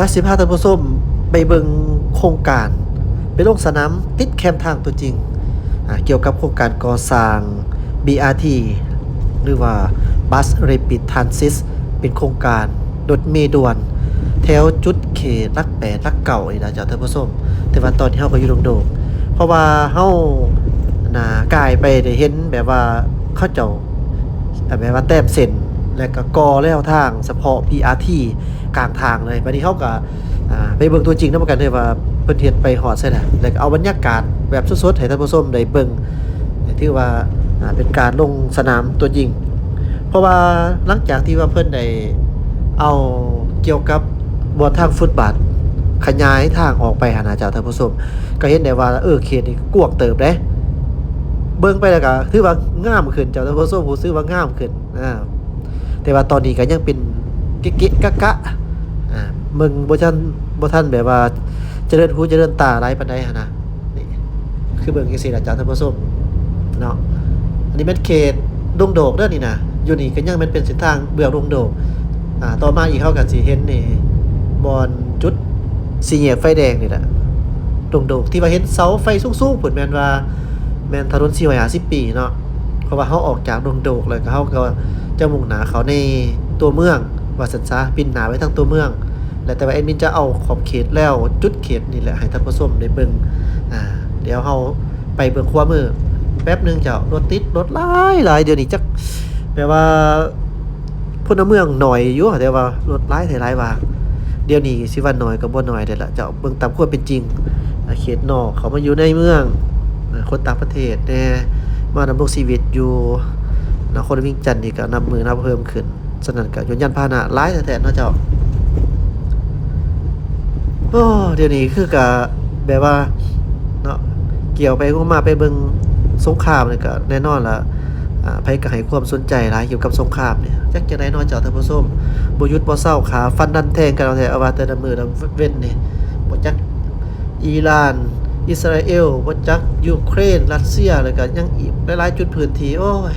ກະຊິພາທ່ານຜູ້ຊົມໄປເບິ່ງໂຄງການ ໄປລົງສະໜາມຕິດແຄມທາງຕົວຈິງ ອາ ກ່ຽວກັບໂຄງການກໍ່ສ້າງ ບີອາທີ ຫຼື ວ່າ Bus Rapid Transit ເປັນໂຄງການລົດເມດ່ວນ ແຖວຈຸດເຂດຫຼັກແປດ ຫຼັກເກົ້ານີ້ນະເຈົ້າທ່ານຜູ້ຊົມ. ແຕ່ວ່າຕອນນີ້ເຮົາກໍຢູ່ດົງໂດກ ເພາະວ່າເຮົານະ ກາຍໄປໄດ້ເຫັນແບບວ່າເຂົາເຈົ້າ ແບບວ່າແຕ້ມເສັ້ນ ແລ້ວກໍກໍ່ແລວທາງສະເພາະ ບີອາທີ ກາງທາງເລີຍ. ບາດນີ້ເຮົາກໍ ອ່າ ໄປເບິ່ງຕົວຈິງນຳກັນເລີຍວ່າເພິ່ນເຮັດໄປຮອດໃສແລ້ວ ແລ້ວກໍເອົາບັນຍາກາດແບບສົດໆໃຫ້ທ່ານຜູ້ຊົມໄດ້ເບິ່ງ ຖືວ່າ ອ່າ ເປັນການລົງສະໜາມຕົວຈິງ. ເພາະວ່າຫຼັງຈາກທີ່ວ່າເພິ່ນໄດ້ເອົາກ່ຽວກັບບ່ອນທາງຟຸດບາດຂະຫຍາຍທາງອອກໄປຫັ້ນນະເຈົ້າທ່ານຜູ້ຊົມ ກໍເຫັນໄດ້ວ່າ ເອີ ເຂດນີ້ກວ້າງເຕີບເດ້. ເບິ່ງໄປແລ້ວກໍຖືວ່າງາມຂຶ້ນ ເຈົ້າທ່ານຜູ້ຊົມ ຮູ້ສຶກວ່າງາມຂຶ້ນ ອາ ແຕ່ວ່າຕອນນີ້ກໍຍັງເປັນເກະໆກະໆ ອາ ເບິ່ງບໍ່ທັນ ບໍ່ທັນແບບວ່າຈະເລີນຫູຈະເລີນຕາຫຼາຍປານໃດຫັ້ນນະ. ນີ້ ຄືເບິ່ງຈັ່ງຊີ້ລະເຈົ້າທ່ານຜູ້ຊົມເນາະ. ອັນນີ້ແມ່ນເຂດດົງໂດກເດີນີ້ນະ ຢູ່ນີ້ກໍຍັງແມ່ນເປັນເສັ້ນທາງເບື້ອງດົງໂດກ. ອາ ຕໍ່ມາອີກເຮົາກໍຊິເຫັນນີ້ ບ່ອນຈຸດສີ່ແຍກໄຟແດງນີ້ແຫຼະ ດົງໂດກ ທີ່ວ່າເຫັນເສົາໄຟສູງໆພຸ້ນ ແມ່ນວ່າ ແມ່ນຖະໜົນສີ່ຮ້ອຍຫ້າສິບປີເນາະ. ເພາະວ່າເຮົາອອກຈາກດົງໂດກແລ້ວ ກໍເຮົາກໍຈະມຸ່ງໜ້າເຂົ້າໃນຕົວເມືອງວ່າຊັ້ນຊະ ປິ່ນໜ້າໄປທາງຕົວເມືອງ ແລະ ແຕ່ວ່າແອດມິນຈະເອົາຂອບເຂດແລ້ວຈຸດເຂດນີ້ແຫຼະໃຫ້ທ່ານຜູ້ຊົມໄດ້ເບິ່ງ. ອາ ດຽວເຮົາໄປເບິ່ງຂວາມືແປັບໜຶ່ງເຈົ້າ. ລົດຕິດ ລົດຫຼາຍໆ ດຽວນີ້ຈັກ ແບບວ່າ ພົນລະເມືອງໜ້ອຍຢູ່ ແຕ່ວ່າລົດຫຼາຍແທ້ຫຼາຍວ່າ. ດຽວນີ້ຊິວ່າໜ້ອຍກໍບໍ່ໜ້ອຍແລ້ວລະເຈົ້າ ເບິ່ງຕາມຄວາມເປັນຈິງ. ອາ ເຂດນອກເຂົ້າມາຢູ່ໃນເມືອງ ອາ ຄົນຕ່າງປະເທດແດ່ ມາດຳລົງຊີວິດຢູ່ນະຄອນຫຼວງວຽງຈັນນີ້ກໍນັບມື້ນັບເພີ່ມຂຶ້ນ. ສະນັ້ນກໍຍົນຍານພາຫະນະຫຼາຍແທ້ໆເນາະເຈົ້າ. ໂອ້ ດຽວນີ້ຄືກະແບບວ່າເນາະ ກ່ຽວໄປງມມາໄປເບິ່ງສົງຄາມນີ້ ກະແນ່ນອນລະ ອາ ໃຜກະໃຫ້ຄວາມສົນໃຈຫຼາຍກ່ຽວກັບສົງຄາມນີ້. ຈັກຈັ່ງໃດເນາະເຈົ້າທ່ານຜູ້ຊົມ ບໍ່ຢຸດບໍ່ເຊົາ ຂ້າຟັນດັນແທງກັນເອົາແທ້ ເອົາວ່າແຕ່ລະມື້ລະເວັນນີ້ ບໍ່ຈັກອີຣານ ອິດສະຣາເອວ ບໍ່ຈັກຢູເຄຣນ ຣັດເຊຍ ແລ້ວກະຍັງອີກຫຼາຍໆຈຸດພື້ນທີ່. ໂອ້ຍ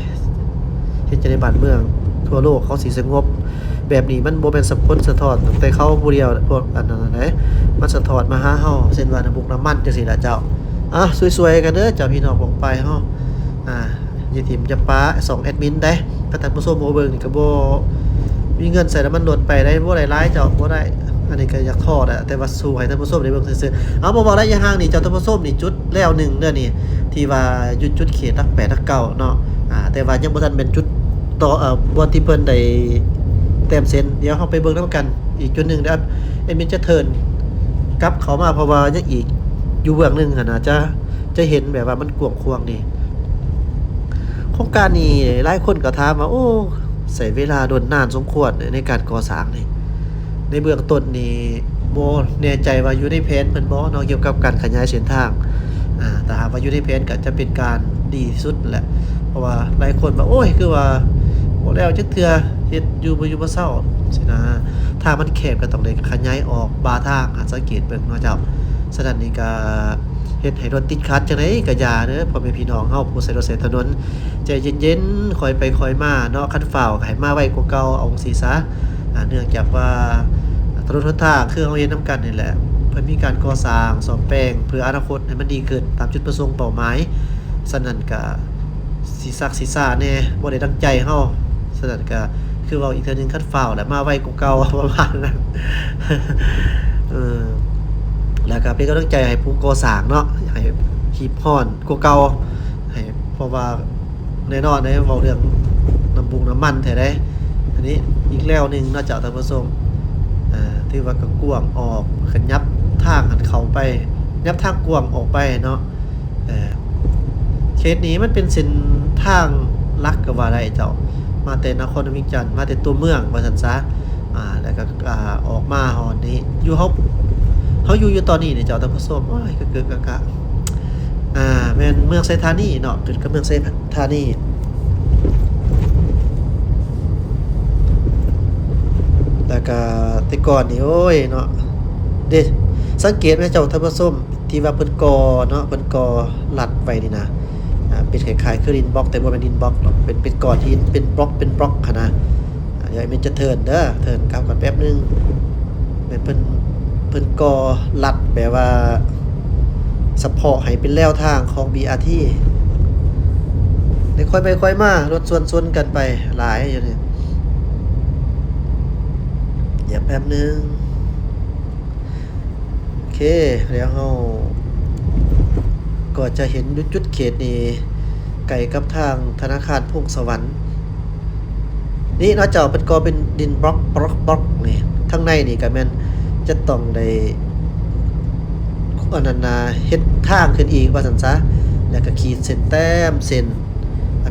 ເຮັດຈັ່ງໃດບ້ານເມືອງທົ່ວໂລກເຂົາຊິສະຫງົບແບບນີ້? ມັນບໍ່ແມ່ນສະ ຜົນສະທ້ອນແຕ່ເຂົາຜູ້ດຽວ ພວກອັນນັ້ນໃດ໋ ມັນສະທ້ອນມາຫາເຮົາ ເຊັ່ນວ່ານ້ຳມູກນ້ຳມັນຈັ່ງຊີ້ລະເຈົ້າ. ອາ ຊ່ວຍໆກັນເດີເຈົ້າ ພີ່ນ້ອງປ້ອງປາຍເຮົາ ອາ ຢ່າຖິ້ມຢ່າປະຊ່ອງແອດມິນໃດ໋. ຖ້າທ່ານຜູ້ຊົມບໍ່ເບິ່ງນີ້ກໍບໍ່ມີເງິນໃສ່ນ້ຳມັນລົດໄປໄດ໋ ບໍ່ໄດ້ຫຼາຍເຈົ້າ ບໍ່ໄດ້. ອັນນີ້ກໍຢາກຂໍແຫຼະ ແຕ່ວ່າສູ້ໃຫ້ທ່ານຜູ້ຊົມໄດ້ເບິ່ງຊື່ໆ. ເອົາ ບໍ່ເວົ້າໄລຍະຫ່າງນີ້ເຈົ້າ ທ່ານຜູ້ຊົມ ນີ້ຈຸດແລ້ວໜຶ່ງເດີນີ້ ທີ່ວ່າຢູ່ຈຸດເຂດຫຼັກແປດ ຫຼັກເກົ້າເນາະ. ອາ ແຕ່ວ່າຍັງບໍ່ທັນແມ່ນຈຸດຕໍ່ ເອີ ບ່ອນທີ່ເພິ່ນໄດ້ແຕ້ມເສັ້ນ. ດຽວເຮົາໄປເບິ່ງນຳກັນອີກຈຸດໜຶ່ງເດີ. ແອດມິນຈະເທີນກັບເຂົ້າມາ ເພາະວ່າຍັງອີກຢູ່ເບື້ອງໜຶ່ງຫັ້ນນະ ຈະ ຈະເຫັນແບບວ່າມັນກວ້າງຂວາງດີ. ໂຄງການນີ້ຫຼາຍຄົນກໍຖາມວ່າ ໂອ້ ໃຊ້ເວລາດົນນານສົມຄວນໃນການກໍ່ສ້າງນີ້. ໃນເບື້ອງຕົ້ນນີ້ບໍ່ແນ່ໃຈວ່າຢູ່ໃນແຜນເພິ່ນບໍ່ເນາະ ກ່ຽວກັບການຂະຫຍາຍເສັ້ນທາງ. ອາ ຖ້າຫາກວ່າຢູ່ໃນແຜນກໍຈະເປັນການດີທີ່ສຸດແຫຼະ ເພາະວ່າຫຼາຍຄົນວ່າ ໂອ້ຍ ຄືວ່າບໍ່ແລ້ວຈັກເທື່ອ ເຮັດຢູ່ບໍ່ຢູ່ບໍ່ເຊົາຊີ້ນະ. ຖ້າມັນແຄບກໍຕ້ອງໄດ້ຂະຫຍາຍອອກບ່າທາງ ຫາກສັງເກດເບິ່ງເນາະເຈົ້າ. ສະນັ້ນນີ້ກໍ ເຮັດໃຫ້ລົດຕິດຂັດຈັ່ງໃດກໍຢ່າເດີ ພໍ່ແມ່ພີ່ນ້ອງເຮົາຜູ້ໃຊ້ລົດໃຊ້ຖະໜົນ ໃຈເຢັນໆ ຄ່ອຍໄປຄ່ອຍມາເນາະ. ຄັນຟ້າວກໍໃຫ້ມາໄວກວ່າເກົ່າ ເອົາຈັ່ງຊີ້ຊະ. ອາ ເນື່ອງຈາກວ່າຖະໜົນຫົນທາງຄືເຮົາເຮັດນຳກັນນີ້ແຫຼະ ເພິ່ນມີການກໍ່ສ້າງສ້ອມແປງເພື່ອອະນາຄົດໃຫ້ມັນດີຂຶ້ນຕາມຈຸດປະສົງເປົ້າໝາຍ. ສະນັ້ນກະຊິຊັກຊິຊ້າແດ່ ບໍ່ໄດ້ດັ່ງໃຈເຮົາ. ສະນັ້ນກະ ຄືເວົ້າອີກເທື່ອໜຶ່ງ ຄັນຟ້າວແລ້ວມາໄວກວ່າເກົ່າ ປະມານນັ້ນ. ເອີ ແລ້ວກໍເປັນກຳລັງໃຈໃຫ້ຜູ້ກໍ່ສ້າງເນາະ ໃຫ້ຮີບຮ້ອນກວ່າເກົ່າ ໃຫ້ ເພາະວ່າແນ່ນອນເດ້ ເວົ້າເລື່ອງນ້ຳບຸກນ້ຳມັນແທ້ເດ້. ອັນນີ້ອີກແລວໜຶ່ງເນາະເຈົ້າທ່ານຜູ້ຊົມ ເອີ ຖືວ່າກໍກວ້າງອອກ ຂະຫຍັບທາງຫັ້ນເຂົ້າໄປ ຫຍັບທາງກວ້າງອອກໄປເນາະ. ເອີ ເຂດນີ້ມັນເປັນເສັ້ນທາງຫຼັກກໍວ່າໄດ້ເຈົ້າ ມາແຕ່ນະຄອນຫຼວງວຽງຈັນ ມາແຕ່ຕົວເມືອງວ່າຊັ້ນຊະ. ອາ ແລ້ວກໍ ອາ ອອກມາຮອດນີ້ ຢູ່ເຮົາ ເຮົາຢູ່ ຢູ່ຕອນນີ້ນີ້ເຈົ້າທ່ານຜູ້ຊົມ ໂອ້ຍ ກະເກີກະກະ ອາ ແມ່ນເມືອງໄຊທານີເນາະ ຕິດກັບເມືອງໄຊທານີ. ແລ້ວກະແຕ່ກ່ອນນີ້ ໂອ້ຍເນາະ ເດ້ ສັງເກດໄໝເຈົ້າທ່ານຜູ້ຊົມ ທີ່ວ່າເພິ່ນກໍ່ເນາະ ເພິ່ນກໍ່ລັດໄວ້ນີ້ນະ ອາ ເປັນຄ້າຍໆຄືດິນບລັອກ ແຕ່ບໍ່ແມ່ນດິນບລັອກດອກ ເປັນ ເປັນກ້ອນຫີນ ເປັນບລັອກ ເປັນບລັອກຫັ້ນນະ. ອາ ດຽວແອດມິນຈະເທີນເດີ ເທີນກັບກ່ອນແປັບໜຶ່ງ ແມ່ນເພິ່ນ ເພິ່ນກໍ່ລັດແບບວ່າສະເພາະໃຫ້ເປັນແລວທາງຂອງ ບີອາທີ ໄດ້ຄ່ອຍໄປຄ່ອຍມາ ລົດຊວນຊົນກັນໄປຫຼາຍຢູ່ນີ້. ດຽວແປັບໜຶ່ງ. ໂອເຄ ແລ້ວເຮົາກໍຈະເຫັນຢູ່ຈຸດເຂດນີ້ ໃກ້ກັບທາງທະນາຄານພົງສະຫວັນນີ້ເນາະເຈົ້າ. ເພິ່ນກໍ່ເປັນດິນບລັອກ ບລັອກ ບລັອກນີ້ ທາງໃນນີ້ກໍແມ່ນຈະຕ້ອງໄດ້ ອັນນັ້ນນະ ເຮັດທາງຂຶ້ນອີກວ່າຊັ້ນຊະ ແລ້ວກໍຂີດເສັ້ນ ແຕ້ມເສັ້ນ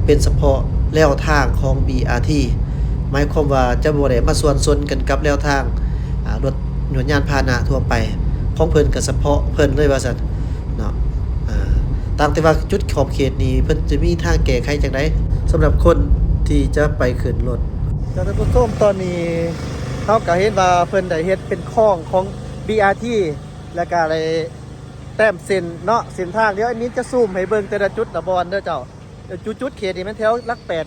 ເປັນສະເພາະແລວທາງຂອງ ບີອາທີ ໝາຍຄວາມວ່າຈະບໍ່ໄດ້ມາຊວນຊົນກັນກັບແລວທາງ ອາ ລົດຍານພາຫະນະທົ່ວໄປ ຂອງເພິ່ນກໍສະເພາະເພິ່ນເລີຍວ່າຊັ້ນເນາະ. ອາ ຕ່າງແຕ່ວ່າຈຸດຂອບເຂດນີ້ ເພິ່ນຈະມີທາງແກ້ໄຂຈັ່ງໃດ ສຳລັບຄົນທີ່ຈະໄປຂຶ້ນລົດ. ທ່ານຜູ້ຊົມ ຕອນນີ້ເຮົາກໍເຫັນວ່າເພິ່ນໄດ້ເຮັດເປັນຄອງຂອງ ບີອາທີ ແລ້ວກໍໄດ້ແຕ້ມເສັ້ນເນາະ ເສັ້ນທາງ. ດຽວແອດມິນຈະຊູມໃຫ້ເບິ່ງແຕ່ລະຈຸດລະບ່ອນເດີເຈົ້າ. ເອີ ຈຸດ ຈຸດເຂດນີ້ແມ່ນແຖວຫຼັກແປດ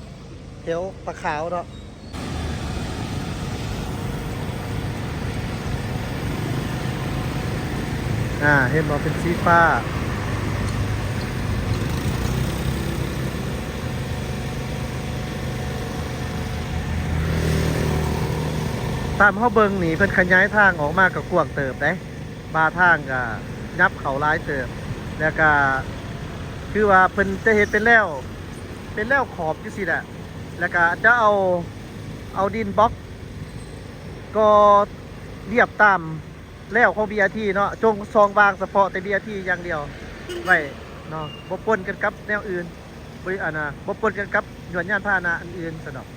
ແຖວຜາຂາວເນາະ. ອາ ເຫັນບໍ່ ເປັນສີຟ້າ. ຕາມເຮົາເບິ່ງນີ້ ເພິ່ນຂະຫຍາຍທາງອອກມາກໍກວ້າງເຕີບເດ້. ບາທາງກໍຫຍັບເຂົ້າຫຼາຍເຕີບ ແລ້ວກໍຄືວ່າເພິ່ນຈະເຮັດເປັນແລວ ເປັນແລວຂອບຈັ່ງຊີ້ແຫຼະ ແລ້ວກໍຈະເອົາ ເອົາດິນບລັອກ ກໍລຽບຕາມແລວຂອງ ບີອາທີ ເນາະ ຈົ່ງຊ່ອງວ່າງສະເພາະແຕ່ ບີອາທີ ຢ່າງດຽວໄວ້ເນາະ ບໍ່ປົນກັນກັບແນວອື່ນ ບໍ່ ອັນນ່າ ບໍ່ປົນກັນກັບຍານພາຫະນະອັນອື່ນຊັ້ນດອກ.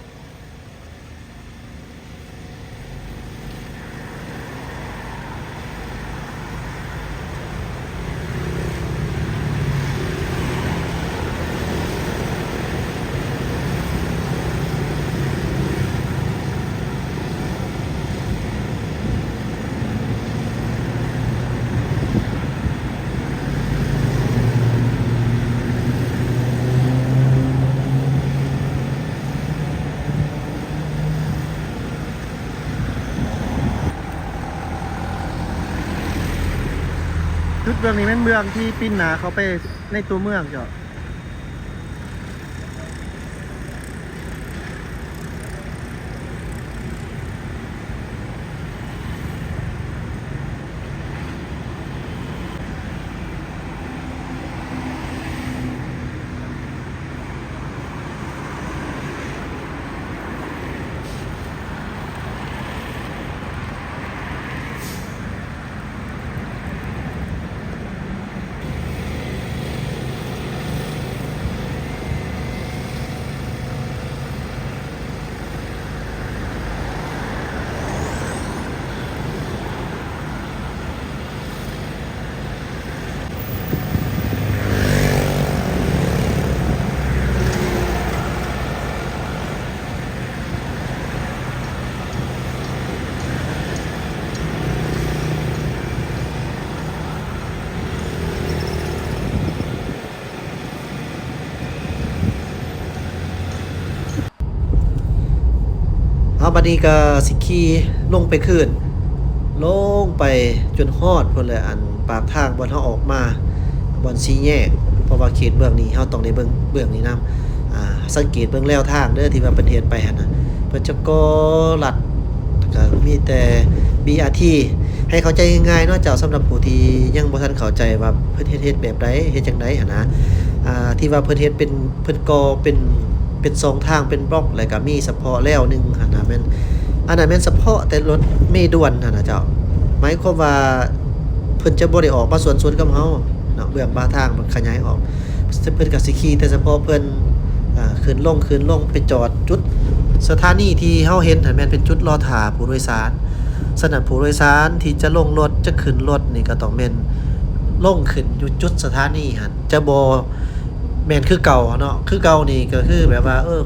ຈຸດເບື້ອງນີ້ແມ່ນເບື້ອງທີ່ປິ່ນໜ້າເຂົ້າໄປໃນຕົວເມືອງເຈົ້າ. ເອົາ ບັດນີ້ກໍຊິຂີ່ລົງໄປຄືນ ລົງໄປຈົນຮອດພຸ້ນແຫຼະ ອັນປາກທາງບ່ອນເຮົາອອກມາ ບ່ອນສີ່ແຍກ ເພາະວ່າເຂດເບື້ອງນີ້ເຮົາຕ້ອງໄດ້ເບິ່ງເບື້ອງນີ້ນຳ. ອາ ສັງເກດເບິ່ງແລວທາງເດີ ທີ່ວ່າເພິ່ນເຮັດໄປຫັ້ນນະ ເພິ່ນຈະກໍ່ລັດ ກໍມີແຕ່ ບີອາທີ ໃຫ້ເຂົ້າໃຈງ່າຍໆເນາະເຈົ້າ ສຳລັບຜູ້ທີ່ຍັງບໍ່ທັນເຂົ້າໃຈວ່າເພິ່ນເຮັດ ເຮັດແບບໃດ ເຮັດຈັ່ງໃດຫັ້ນນະ. ອາ ທີ່ວ່າເພິ່ນເຮັດເປັນ ເພິ່ນກໍ່ເປັນ ເປັນຊ່ອງທາງ ເປັນບລັອກ ແລ້ວກໍມີສະເພາະແລວໜຶ່ງຫັ້ນນະ ແມ່ນ ອັນນັ້ນແມ່ນສະເພາະແຕ່ລົດເມດ່ວນຫັ້ນນະເຈົ້າ. ໝາຍຄວາມວ່າເພິ່ນຈະບໍ່ໄດ້ອອກມາສວນ ສວນກັບເຮົາເນາະ ເບື້ອງບາທາງມັນຂະຫຍາຍອອກ ເພິ່ນກໍຊິຂີ່ແຕ່ສະເພາະເພິ່ນ ອາ ຂຶ້ນລົງ ຂຶ້ນລົງ ໄປຈອດຈຸດ ສະຖານີທີ່ເຮົາເຫັນຫັ້ນແມ່ນເປັນຈຸດລໍຖ້າຜູ້ໂດຍສານ. ສະນັ້ນ ຜູ້ໂດຍສານທີ່ຈະລົງລົດ ຈະຂຶ້ນລົດນີ້ ກໍຕ້ອງແມ່ນລົງຂຶ້ນຢູ່ຈຸດສະຖານີຫັ້ນ ຈະບໍ່ແມ່ນຄືເກົ່າເນາະ. ຄືເກົ່ານີ້ກໍຄືແບບວ່າ ເອີ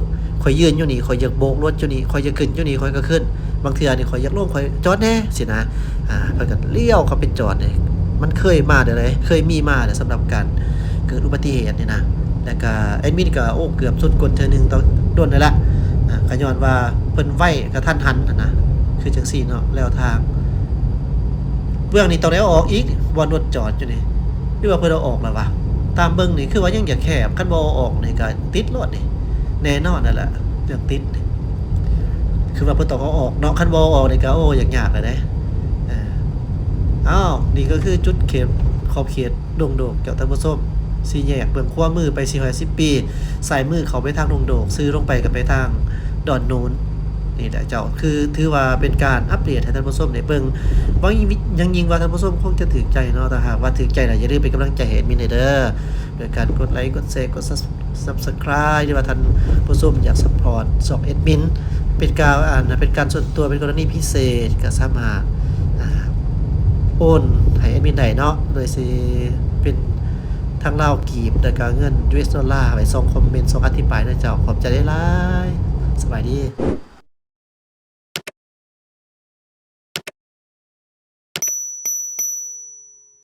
ຂ້ອຍຢືນຢູ່ນີ້ ຂ້ອຍຢາກໂບກລົດຢູ່ນີ້ ຂ້ອຍຢາກຂຶ້ນຢູ່ນີ້ ຂ້ອຍກໍຂຶ້ນ ບາງເທື່ອນີ້ຂ້ອຍຢາກລົງ ຂ້ອຍຈອດແດ່ຊີ້ນະ. ອາ ເພິ່ນກໍລ້ຽວເຂົ້າໄປຈອດເດ້. ມັນເຄີຍມາແລ້ວເດ້ ເຄີຍມີມາແລ້ວ ສຳລັບການເກີດອຸບັດຕິເຫດນີ້ນະ. ແລ້ວກະແອດມິນກະ ໂອ້ ເກືອບຊົນຄົນເທື່ອໜຶ່ງ ຕອນດົນແລ້ວລະ. ອາ ກະຍ້ອນວ່າເພິ່ນໄວກະທັນຫັນຫັ້ນນະ ຄືຈັ່ງຊີ້ເນາະ ແລວທາງ. ເບື້ອງນີ້ຕ້ອງໄດ້ເອົາອອກອີກ ບ່ອນລົດຈອດຢູ່ນີ້ ຫຼືວ່າເພິ່ນເອົາອອກແລ້ວວະ? ຕາມເບິ່ງນີ້ຄືວ່າຍັງຈະແຄບ ຄັນບໍ່ເອົາອອກນີ້ກໍຕິດໂລດນີ້ ແນ່ນອນນັ້ນແຫຼະ ເລື່ອງຕິດນີ້ ຄືວ່າເພິ່ນຕ້ອງເອົາອອກເນາະ ຄັນບໍ່ເອົາອອກນີ້ກໍ ໂອ້ ຍາກໆແລ້ວເດ້. ເອີ ອ້າວ ນີ້ກໍຄືຈຸດເຂດ ຂອບເຂດດົງໂດກເຈົ້າທ່ານຜູ້ຊົມ ສີ່ແຍກເບື້ອງຂວາມືໄປສີ່ຮ້ອຍຫ້າສິບປີ ຊ້າຍມືເຂົ້າໄປທາງດົງໂດກ ຊື່ລົງໄປກໍໄປທາງດອນໂນນ ນີ້ແຫຼະເຈົ້າ ຄືຖືວ່າເປັນການອັບເດດໃຫ້ທ່ານຜູ້ຊົມໄດ້ເບິ່ງ ຫວັງຢ່າງຍິ່ງວ່າທ່ານຜູ້ຊົມຄົງຈະຖືກໃຈເນາະ ຖ້າຫາກວ່າຖືກໃຈແລ້ວ ຢ່າລືມເປັນກຳລັງໃຈໃຫ້ແອດມິນແດ່ເດີ ໂດຍການກົດໄລ ກົດແຊ ກົດ Subscribe ຫຼືວ່າທ່ານຜູ້ຊົມຢາກ support ຊ່ອງແອດມິນ ເປັນການ ອັນ ເປັນການສ່ວນຕົວ ເປັນກໍລະນີພິເສດ ກໍສາມາດ ອ່າ ໂອນໃຫ້ແອດມິນໄດ້ເນາະ ໂດຍຊິເປັນທັງລາວກີບ ແລ້ວກໍເງິນ US ໂດລາ ໄວ້ຊ່ອງຄອມເມັນ ຊ່ອງອະທິບາຍນະເຈົ້າ. ຂອບໃຈຫຼາຍໆ ສະບາຍດີ.